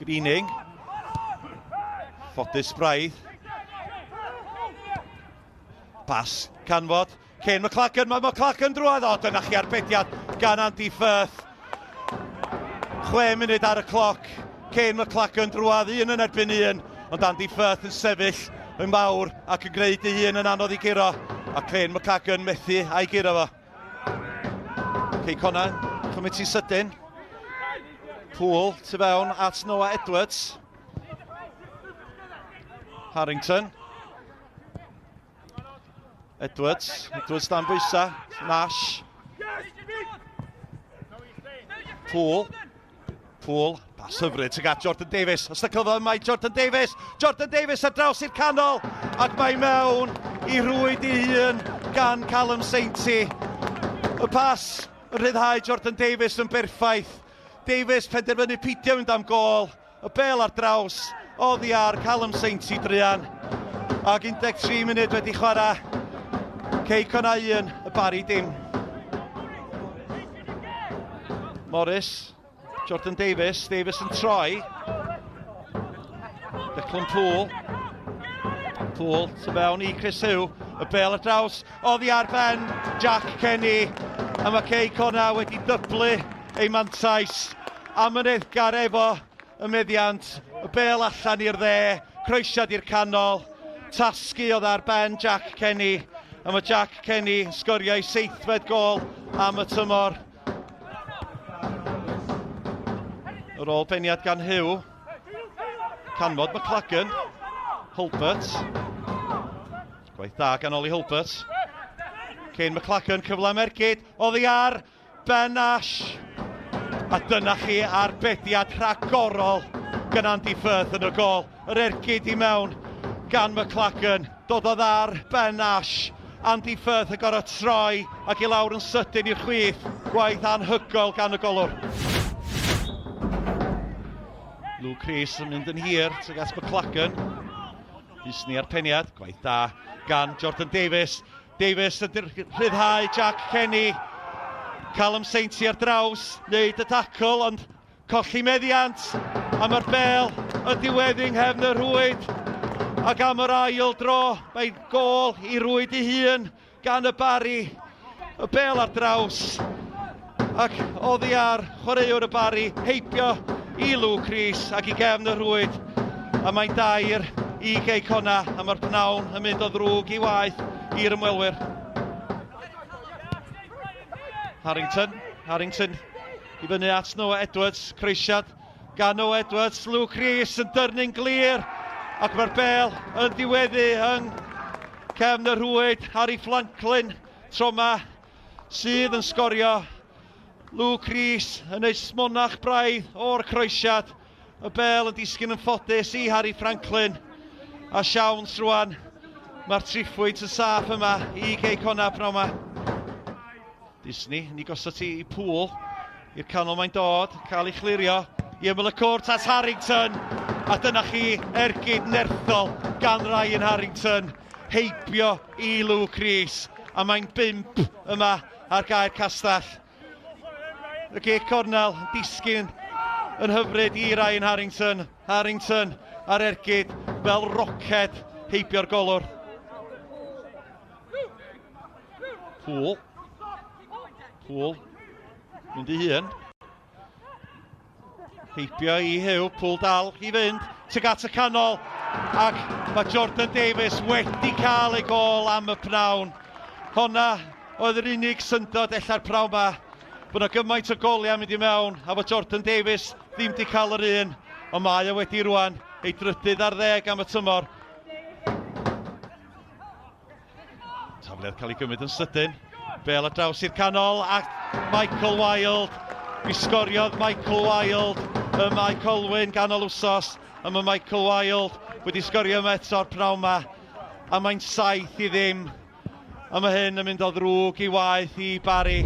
Greening. Ffodus braidd. Pas canfod. Kane McLagan, mae McLagan drwodd. O, dyna chi arbediad gan Andy Firth. 6 munud ar y cloc. Kane McLagan drwodd, un yn erbyn un. Ond Andy Firth yn sefyll yn fawr ac yn gwneud ei hun yn anodd i guro. A Kane McLagan methu a'i guro fo. Cei Connah, cymryd ti sydyn. Poole tu fewn at Noah Edwards. Harrington. Edwards, Edwards dan bwysa, Nash. Poole. Poole, pas hyfryd tuag at Jordan Davies. Os da cyfle mae Jordan Davies. Jordan Davies ar draws i'r canol ac mae mewn i rwyd i hun gan Callum Sainty. Y pas yn rhyddhau Jordan Davies yn berffaith. Davies penderfynu peidio mynd am gôl. Y bel ar draws oddi ar Callum Sainty druan. Ac 13 munud wedi chwarae. Cei Connah 1, y Barri dim. Morris, Jordan Davies, Davies yn troi. Declan Poole. Poole, tu fewn i Chris Hugh. Y bel ar draws, oddi ar ben Jack Kenny. A mae Cei Connah wedi dyblu ei mantais. Amyneddgar efo y meddiant, y bel allan i'r dde, croesiad i'r canol, tasgu oedd ar ben Jack Kenny, a mae Jack Kenny yn sgorio ei seithfed gol am y tymor. Yr ôl beniad gan Hugh. Canfod McLagan. Hulbert. Gwaith da gan Ollie Hulbert. Kane McLagan, cyfle am ergyd. Oddi ar Ben Ash. A dyna chi arbediad rhagorol gan Andy Firth yn y gol. Yr ergyd i mewn gan McLagan. Dododd ar Ben Ash. Andy Firth yn gorfod troi ac i lawr yn sydyn i'r chwith. Gwaith anhygoel gan y golwr. Luke Rees yn mynd yn hir tuag at McLagan. Disney ar peniad, gwaith da gan Jordan Davies. Davies yn rhyddhau Jack Kenny. Callum Sainty ar draws, wneud y tacl, ond colli meddiant. A mae'r bel yn diweddu yng nghefn y rhwyd. Ac am yr ail dro, mae'n gôl i rwyd ei hun gan y Barri. Y bel ar draws. Ac oddi ar chwaraewr y Barri, heibio i Luke Rees ac i gefn y rhwyd. A mae'n dair i Gei Connah, a mae'r pnawn yn mynd o ddrwg i waeth i'r ymwelwyr. Harrington, Harrington i fyny at Noah Edwards, croesiad gan Noah Edwards, Luke Rees yn dyrnu'n glir, ac mae'r bel yn diweddu yng cefn y rhwyd, Harry Franklin, tro yma, sydd yn sgorio. Luke Rees yn ei smonach braidd o'r croesiad. Y bel yn disgyn yn ffodus i Harry Franklin. A siawns rwan, mae'r triphwynt yn saff yma i Gei Connah pnawn yma. Disney, ni gosod ti i Poole. I'r canol mae'n dod, cael ei chlirio i ymyl y cwrt at Harrington. A dyna chi ergyd nerthol gan Ryan Harrington. Heibio i Luke Rees. A mae'n bump yma ar gair castell. Y gic cornel yn disgyn yn hyfryd i Ryan Harrington. Harrington ar ergyd fel roced heibio'r golwr. Poole. Poole. Mynd i hun. Heibio i Huw, Pwl dal i fynd tuag at y canol ac mae Jordan Davies wedi cael ei gol am y pnawn. Honna oedd yr unig syndod ella'r pnawn ma bod yna gymaint o goliau mynd i mewn a fod Jordan Davies ddim wedi cael yr un, ond mae o wedi rwan ei drydydd ar ddeg am y tymor. Tafliad cael ei gymryd yn sydyn. Bel ar draws i'r canol ac Michael Wilde. Mi sgoriodd Michael Wilde y mae Colwyn ganol wsos. A mae Michael Wilde wedi sgorio yma eto'r pnawn yma. A mae'n 7-0. A mae hyn yn mynd o ddrwg i waeth i Barry.